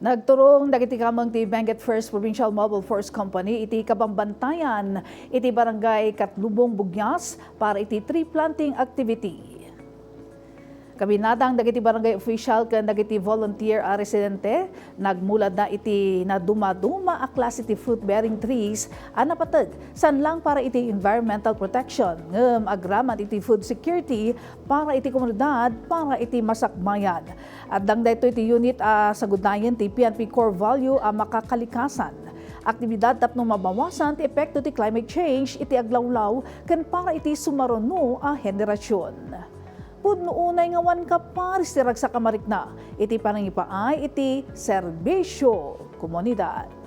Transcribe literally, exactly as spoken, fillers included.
Nagturong dagiti kameng ti Benguet First Provincial Mobile Force Company iti kabambantayan iti Barangay Katlubong Bugyas para iti tree planting activity. Kabinadang dagiti barangay official ken dagiti volunteer a residente, nagmuladda iti nadumaduma a klase ti fruit-bearing trees a napateg, saan lang para iti environmental protection, ngem agraman iti food security para iti komunidad, para iti masakbayan. Addang daytoy ti unit a sagudayen ti P N P Core Value a makakalikasan aktibidad tapno mabawasan ti epekto ti climate change iti aglawlaw ken para iti sumaruno a henerasyon. Pudno unay nga awan kaparis ti ragsak a marikna iti panangipaay iti serbisyo komunidad.